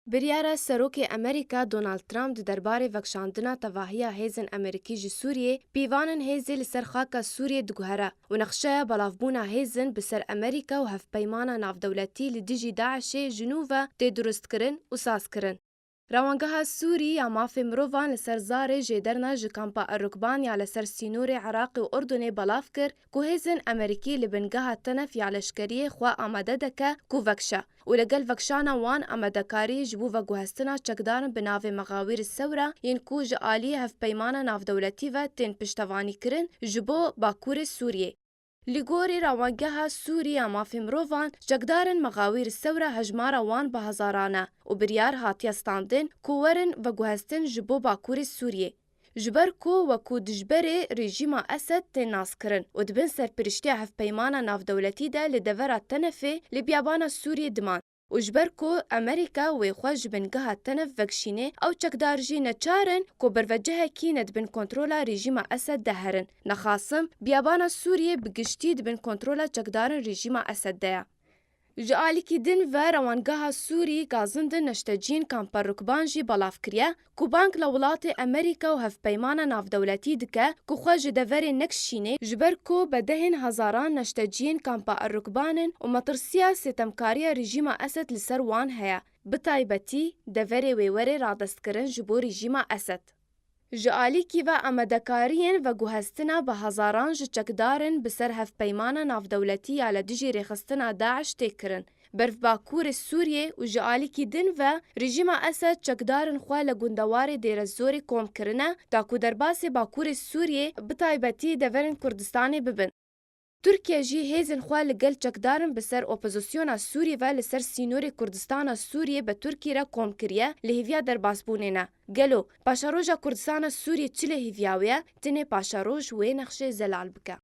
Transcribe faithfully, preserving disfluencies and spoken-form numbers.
Biryara Serokê Amerîka Donald Trump di derbarê vekişandina tevahiya hêzên Amerîkî ji Sûriyê, pîvanên hêzê li ser xaka Sûriyê diguhere û nexşeya belavbûna hêzên bi ser Amerîka û hevpeymana navdewletî li dijî DAIŞê ji nû ve tê durustkirin û sazkirin. Rawangeha Sûrî ya Mafê Mirovan li ser Zarê jêderna ji kampa Erukban ya li ser sînorê Iraqê û Urdunê belav kir ku hêzên Amerîkî li bingeha tenef ya leşkeriyê xwe amade dike ku vekişe û li gel vekişana wan amadekarî ji bo veguhestina çekdarin bi navê Mexawîr Sewra yên ku ji aliyê hevpeymana navdewletî ve tên piştevanîkirin ji bo Bakurê Sûriyê. Li gorî Rawangeha Sûrî ya Mafê Mirovan, çekdarên Mexawîr Sewra hejmara wan bi hezaran e û biryar hatiye standin ku werin veguhestin ji bo Bakurê Sûriyê. Ji ber ku wekû dijberê rejîma Esed tên naskirin û di bin serpiriştiya hevpeymana navdewletî de li devera Tenefê li biyabana Sûriyê diman û ji ber ku Amerîka wê xwe ji bingeha Tenef vekişînê, ew çekdar jî neçar in ku bervecihekî ne di bin kontrola rejîma Esed de herin. Nexasim, biyabana Sûriyê bi giştî di bin kontrola çekdarên rejîma Esed de ye. Ji alîkî din ve Rawangeha Sûrî Gazindin neşteciyên kampa Rukban jî belav kiriye ku bang li welatê Amerîka û hevpeymana navdewletî dike ku xwe ji deverê nekişînê, ji ber ku bi dehên hezaran neşteciyên kampa Erukban in û metirsiya sêtemkariya rejîma Esed li ser wan heye, bi taybetî deverê wê were radestkirin ji bo rejîma Esed. Ji alîkî ve amadekariyên veguhestina bi hezaran ji çekdarên bi ser hevpeymana navdewletî ya li dijî rêxistina DAIŞ tê kirin. Berf Bakurê Sûriyê û ji alîkî din ve rejîma Esed çekdarên xwe li gundewarê Dêrezorê kom kirine, da ku derbasê Bakurê Sûriyê, bi taybetî deverên Kurdistanê bibin. Tirkiye jî hêzên xwe li gel çekdarên bi ser opozisyona Sûrî ve li ser sînorê Kurdistana Sûriyê bi Tirkî re kom kiriye, li hêviya derbasbûnê ne. Gelo paşeroja Kurdistana Sûriyê çi li hêviya wê ye, tinê paşeroj wê nexşê zelal bike.